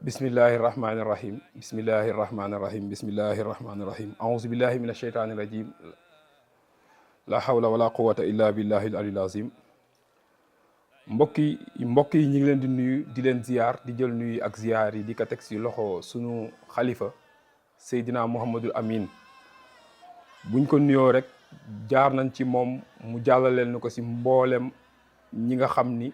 Bismillahirrahmanirrahim. Bismillahirrahmanirrahim. Bismillahirrahmanirrahim. A'udzu billahi minash shaitanir rajim. La hawla wala quwwata illa billahil aliyyil azim. mbokk yi ñu ngi leen di nuyu di leen ziyaar di jël nuyu ak ziyaar yi di ko teg ci loxo sunu xalifa Seydina Mouhamadul Amin. buñ ko nuyoo rek jaar nañ ci moom mu jàllaleel ni ko ci mboolem ñi nga xam ni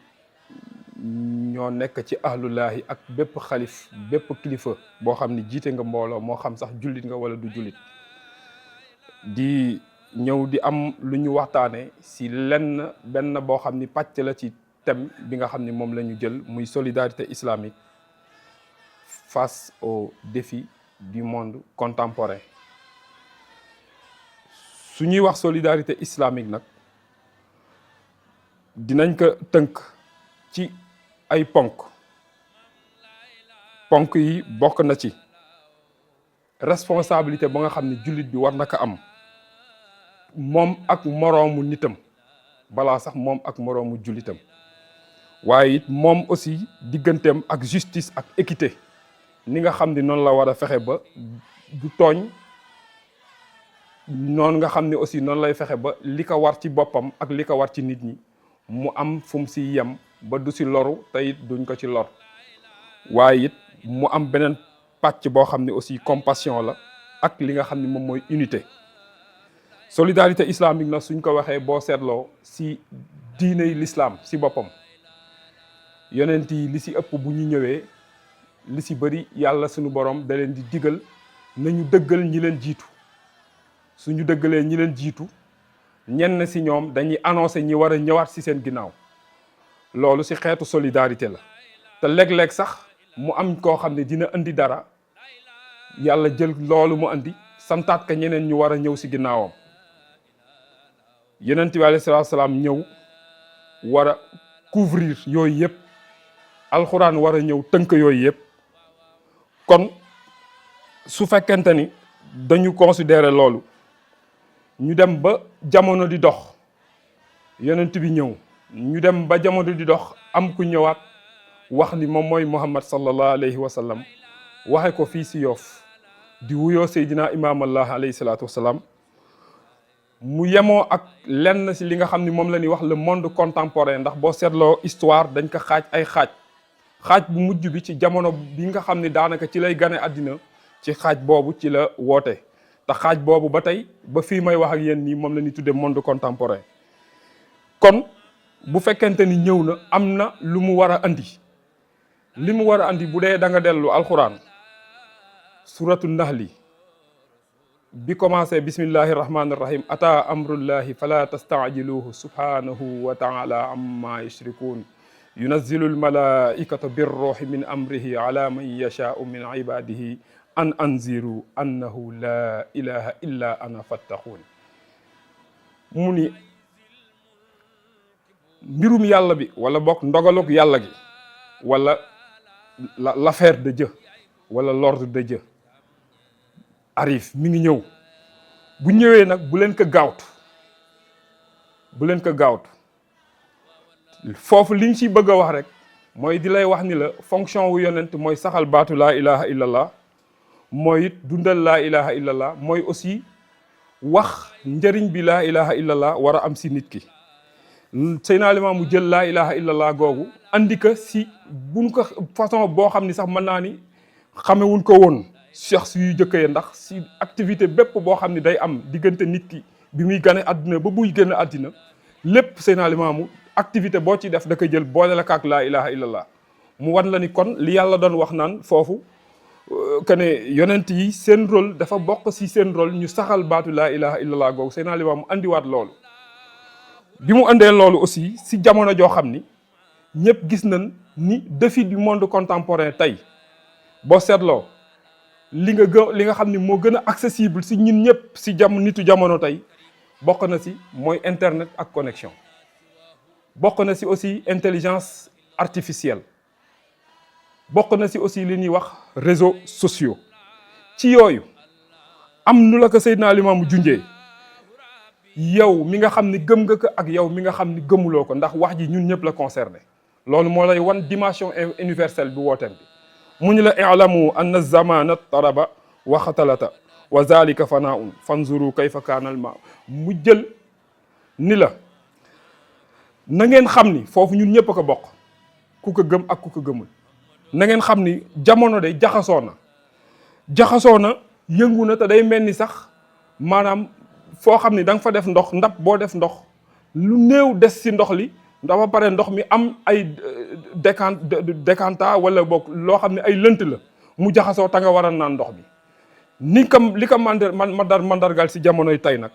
ñoo nekk ci ahlullahi ak bépp xalif bépp kilifa boo xam ni jiite nga mbooloo moo xam sax jullit nga wala du jullit di ñëw di am lu ñu waxtaane ci benn boo xam ni pàcc la ci thème bi nga xam ni moom la ñu jël muy solidarité islamique face aux défis du monde contemporain. su ñuy wax solidarité islamique nag dinañ ko tënk ci ay ponk yi bokk na ci responsabilité ba nga xam ne jullit bi war na ko am moom ak moroomu nitam balaa sax moom ak moroomu jullitam, waaye it moom aussi digganteem ak justice ak équité ni nga xam ni noonu la war a fexe ba du tooñ, noonu nga xam ne aussi noonu lay fexe ba li ko war ci boppam ak li ko war ci nit ñi mu am fu mu si yem ba du si loru te it duñ ko ci lor, waaye it mu am beneen pàcc boo xam ne aussi compassion la ak li nga xam ne moom mooy unité. solidarité islamique nag suñ ko waxee boo seetloo si diiney l'islam si boppam yonent yi li si ëpp bu ñu ñëwee li si bëri yàlla suñu borom da leen di digal nañu dëggal ñi leen jiitu. suñu dëggalee ñi leen jiitu ñenn si ñoom dañuy annoncé ñi war a ñëwaat si seen ginnaaw, loolu si xeetu solidarité la. te léeg-léeg sax mu am koo xam ne dina indi dara yàlla jël loolu mu indi santaat ka ñeneen ñu war a ñëw si ginnaawam. yonent bi alayhi salaatu salaam ñëw war a couvrir yooyu yëpp, alxuraan war a ñëw tënk yooyu yëpp. kon su fekkente ni dañu considérer loolu, ñu dem ba jamono di dox yonent bi ñëw, ñu dem ba jamono di dox am ku ñëwaat wax ni moom mooy Muhammad sallallahu alayhi wa sallam, waxe ko fii si Yoff di wuyoo Seydina Imaam Allah alayhi salaatu wasalaam, mu yemoo ak lenn si li nga xam ni moom la ñuy wax le monde contemporain. ndax boo seetloo histoire dañ ko xaaj ay xaaj bu mujj bi ci jamono bi nga xam ni daanaka ci lay gane àddina, ci xaaj boobu ci la woote. te xaaj boobu ba tey ba fii may wax ak yéen nii moom la ñuy tuddee monde contemporain. kon bu fekkente ni ñëw na am na lu mu war a andi, li mu war a andi bu dee da nga dellu alxuraan suratu nahli bi commencé bismillahi rahmani rahim ata amrullahi fala tastaajiluhu subhanahu wa taala amma yushrikun yunazzilu almalaikata birruhi min amrihi ala man yashaau min ibadihi an anziru annahu la ilaha illa ana fattaquun. mu ni mbirum yàlla bi wala bokk ndogaluk yàlla gi wala l'affaire de Dieu wala l'ordre de Dieu arrive, mi ngi ñëw. bu ñëwee nag bu leen ko gaawtu foofu liñ ci bëgg a wax rek mooy di lay wax ni la fonction wu yonent mooy saxal baatu laa ilaha illallah, mooy it dundal laa ilaha illallah, mooy aussi wax njëriñ bi laa ilaha illallah war a am si nit ki. Seydina Limaamu mu jël laa ilaha illallah googu andi ko si buñ ko façon boo xam ni sax mën naa ni xamewuñ ko woon cheikh si yu jëkkee, ndax si activité bépp boo xam ni day am diggante nit ki bi muy gane àddina ba buy génn àddina, lépp Seydina Limaamu activité boo ci def da ko jël boole la kaak laa ilaha illallah. mu wan la ni kon li yàlla doon wax naan foofu que ne yonent yi seen rôle dafa bokk si seen rôle ñu saxal baatu laa ilaha illallah googu. Seydina Limaamu andiwaat loolu. bi mu andee loolu aussi si jamono joo xam ni ñëpp gis nañ ni défi du monde contemporain tey boo seetloo li nga xam ni moo gën a accessible si ñun ñëpp si nitu jamono tey bokk na si mooy internet ak connexion. bokk na si aussi intelligence artificielle, bokk na si aussi li ñuy wax réseaux sociaux. ci yooyu am nu la ko Seydina Limaamu junjee, yow mi nga xam ni gëm nga ko ak yow mi nga xam ni gëmuloo ko, ndax wax ji ñun ñëpp la concerné. loolu moo lay wan dimension universelle bi wooteem bi. mu ñu la i'lamu anna zamana taraba wa xatalata wa zalika fanaun fanzuru kayfa kaana al ma mu jël ni la na ngeen xam ni foofu ñun ñëpp a ko bokk ku ko gëm ak ku ko gëmul na ngeen xam ni jamono de jaxasoo na yëngu na te day mel ni sax maanaam foo xam ni da nga fa def ndox ndab boo def ndox lu néew des si ndox li dafa pare ndox mi am ay décanta wala boog loo xam ne ay lënt la mu jaxasoo ta nga war a naan ndox bi ni kam li ko mandargal si jamonoy tey nag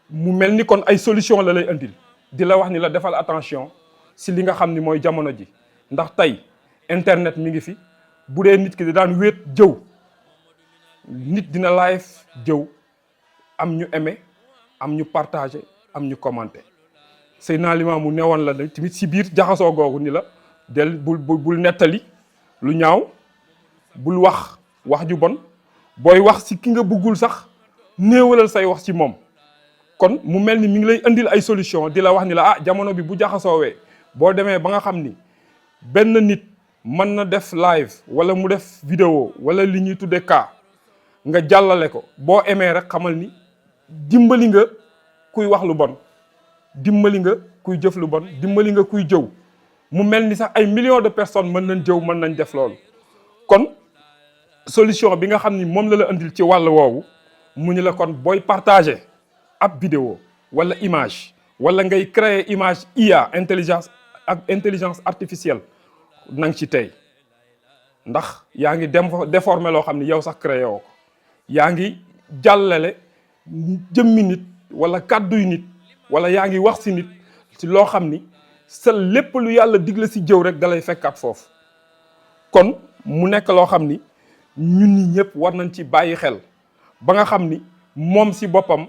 mu mel ni kon ay solution la lay indil di la wax ni la defal attention si li nga xam ni mooy jamono ji ndax tey internet mi ngi fi bu dee nit ki di daan wéet jëw nit dina live jëw am ñu aimé am ñu partagé am ñu commenté Seydina Limaamu newoon la ne tamit si biir jaxasoo googu ni la bul nettali lu ñaaw bul wax ju bon booy wax si ki nga bëggul sax néewalal say wax ci moom kon mu mel ni mi ngi lay indil ay solution di la wax ni la jamono bi bu jaxasoowee boo demee ba nga xam ni benn nit mën na def live wala mu def vidéo wala li ñuy tuddee cas nga jàllale ko boo aimé rek xamal ni dimbali nga kuy wax lu bon dimbali nga kuy jëf lu bon dimbali nga kuy jëw mu mel ni sax ay millions de personnes mën nañ jëw mën nañ def loolu kon solution bi nga xam ni moom la indil ci wàll woowu mu ñu la kon booy partager ab vidéo wala image wala ngay créer image IA intelligence artificielle na nga ci tey ndax yaa ngi déformer loo xam ni yow sax créé woo ko yaa ngi jàllale jëmmi nit wala kàdduy nit wala yaa ngi wax si nit si loo xam ni sa lépp lu yàlla digle si jëw rek dalay fekkaat foofu kon mu nekk loo xam ni ñun ñi ñëpp war nañ ci bàyyi xel ba nga xam ni moom si boppam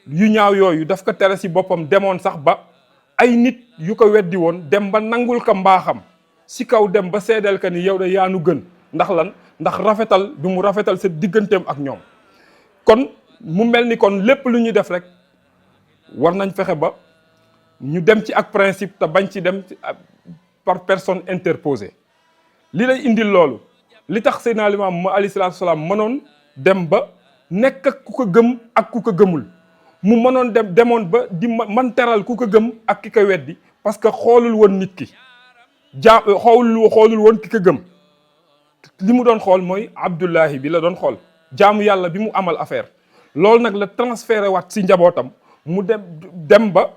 yu ñaaw yooyu daf ko tere si boppam demoon sax ba ay nit yu ko weddi woon dem ba nangul ko mbaaxam si kaw dem ba seedeel ka ni yow de yaanu gën ndax lan ndax rafetal bi mu rafetal sa digganteem ak ñoom kon mu mel ni kon lépp lu ñuy def rek war nañ fexe ba ñu dem ci ak principe te bañ ci dem par personne interposée li lay indil loolu li tax Seydina Limaamu ma alayhi salaatu salaam mënoon dem ba nekk ak ku ko gëm ak ku ko gëmul mu mënoon demoon ba di man teral ku ko gëm ak ki ko weddi parce que xoolul woon nit ki xoolul woon ki ko gëm li mu doon xool mooy Abdullahi bi la doon xool jaamu yàlla bi mu amal affaire loolu nag la transféré waat si njabootam mu dem ba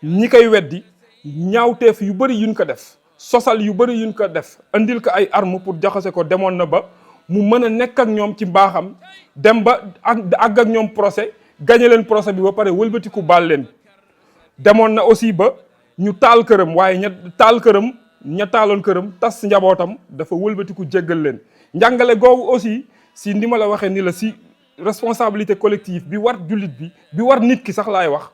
ñi koy weddi ñaawteef yu bëri yuñ ko def sosal yu bëri yuñ ko def andil ko ay arme pour jaxase ko demoon na ba mu mën a nekk ak ñoom ci mbaaxam dem ba àgg ak ñoom procès gagné leen procès bi ba pare wëlbatiku baal leen demoon na aussi ba ñu taal këram waaye ña taaloon këram tas njabootam dafa wëlbatiku jéggal leen njàngale googu aussi si ni ma la waxee ni la si responsabilité collective bi war jullit bi war nit ki sax laay wax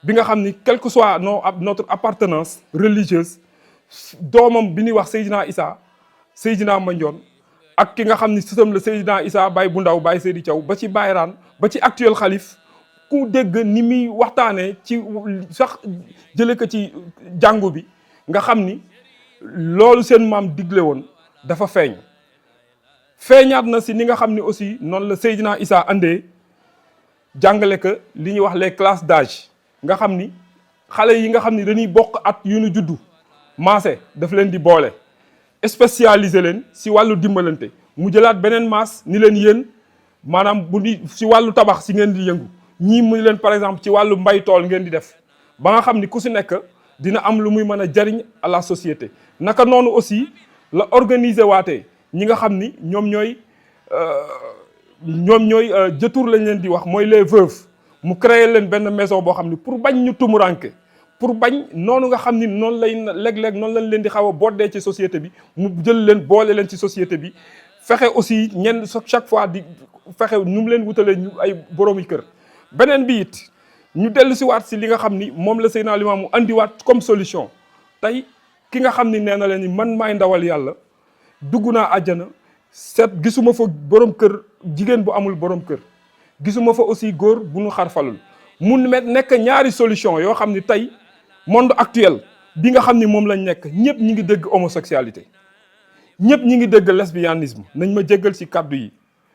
bi nga xam ni quelle que soit notre appartenance religieuse doomam bi ñuy wax Seydina Mandione ak ki nga xam ni sëtam la Seydina Issa Baye bu ndaw Baye Seydi Thiaw ba ci Bayraan ba ci actuel xalif ku dégg ni muy waxtaanee ci sax jële ko ci jàngu bi nga xam ni loolu seen maam digle woon dafa feeñaat na si ni nga xam ni aussi noonu la Seydina Issa andee jàngale que li ñuy wax les classes d'âge nga xam ni xale yi nga xam ni dañuy bokk at yu ñu juddu maase daf leen di boole spécialisé leen si wàllu dimbalante mu jëlaat beneen maas ni leen yéen maanaam bu di si wàllu tabax si ngeen di yëngu ñii mu leen par exemple ci wàllu mbay tool ngeen di def ba nga xam ni ku si nekk dina am lu muy mën a jariñ à la société naka noonu aussi la organiser waatee ñi nga xam ni ñoom ñooy jëtur lañ leen di wax mooy les veuves mu créer leen benn maison boo xam ni pour bañ ñu tumuranke pour bañ noonu nga xam ni noonu lay léeg-léeg noonu lañ leen di xaw a boddee ci société bi mu jël leen boole leen ci société bi fexe aussi ñenn chaque fois di fexe nu mu leen wutalee ñu ay boroomi kër beneen bi it ñu dellu si waat si li nga xam ni moom la Seydina Limaamu andiwaat comme solution tey ki nga xam ni nee na leen ni man maay ndawal yàlla dugg naa àjjana gisuma fa borom kër jigéen bu amul borom kër gisuma fa aussi góor bu nu xarfalul mu nekk ñaari solution yoo xam ni tey monde actuel bi nga xam ni moom lañ nekk ñëpp ñi ngi dégg homosexualité ñëpp ñi ngi dégg lesbianisme nañ ma jéggal ci kàddu yi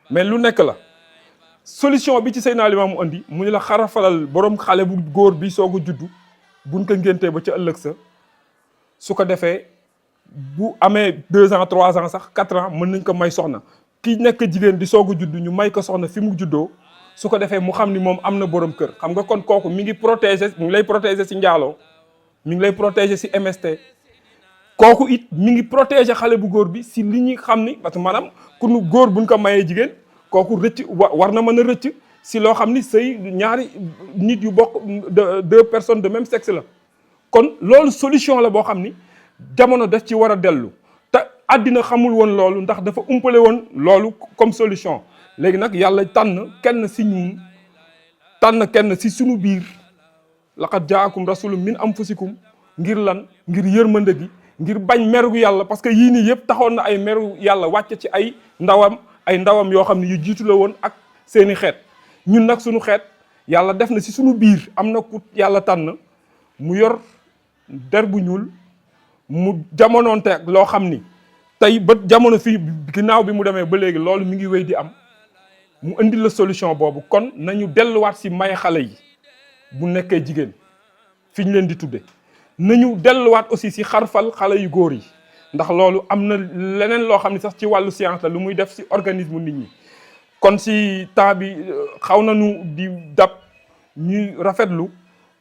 mais lu nekk la solution bi ci Seydina Limaamu andi mu ne la xarafalal borom xale bu góor bi soog a juddu buñ ko ngéntee ba ca ëllëg sa su ko defee bu amee 2 ans 3 ans sax 4 ans mën nañ ko may soxna ki nekk jigéen di soog a juddu ñu may ko soxna fi mu juddoo su ko defee mu xam ni moom am na borom kër xam nga kon kooku mi ngi protéger mi ngi lay protéger ci njaaloo mi ngi lay protéger ci MST kooku it mi ngi protéger xale bu góor bi ci li ñuy xam ni parce que maanaam ku nu góor buñ ko mayee jigéen kooku rëcc war na mën a rëcc ci loo xam ni sëy ñaari nit yu bokk 2 personnes de même sexe la kon loolu solution la boo xam ni jamono daf ci war a dellu te àddina xamul woon loolu ndax dafa umpale woon loolu comme solution léegi nag yàlla tànn kenn ci ñun tànn kenn ci sunu biir laqad jaakum rasulun min anfusikum ngir lan ngir yërmande gi ngir bañ meru yàlla parce que yii nii yëpp taxoon na ay meru yàlla wàcce ci ay ndawam yoo xam ne yu jiitu la woon ak seeni xeet ñun nag sunu xeet yàlla def na ci sunu biir am na ku yàlla tànn mu yor der bu ñuul mu jamonoonte ak loo xam ni tey ba jamono fii ginnaaw bi mu demee ba léegi loolu mi ngi wéy di am mu indi la solution boobu kon nañu delluwaat ci may xale yi bu nekkee jigéen fi ñu leen di tudde nañu delluwaat aussi ci xarfal xale yu góor yi ndax loolu am na leneen loo xam ne sax ci wàllu science la lu muy def ci organisme nit ñi kon ci temps bi xaw nañu di dab ñuy rafetlu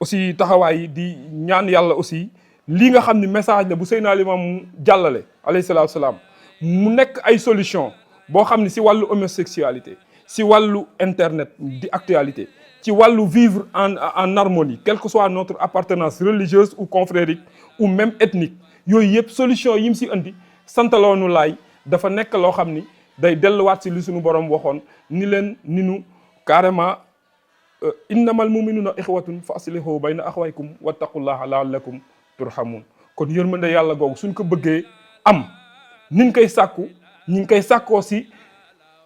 aussi taxawaay yi di ñaan yàlla aussi lii nga xam ne message la bu Seydina Limaamu jàllale alayhi salaatu salaam mu nekk ay solution boo xam ne ci wàllu homosexualité ci wàllu internet di actualité ci wàllu vivre en harmonie quelle que soit notre appartenance religieuse ou confrérique ou même ethnique yooyu yëpp solution yi mu ci indi santaloonu laay dafa nekk loo xam ni day delluwaat ci li suñu borom waxoon ni leen ni nu carrément innamal mu'minuna ixwatun fa aslihu bayna axwaykum wattaqullaha la'allakum turhamun kon yërmande yàlla googu suñ ko bëggee am niñ koy sàkku ñi ngi koy sàkkoo ci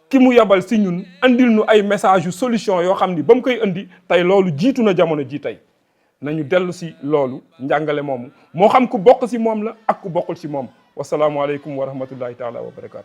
ki mu yabal ci ñun andil nu ay message yu solution yoo xam ni ba mu koy indi tey loolu jiitu na jamono ji tey nañu dellu ci loolu njàngale moomu moo xam ku bokk ci moom la ak ku bokkul ci moom wasalaamualeykum wa rahmatullahi taala wa barakaatu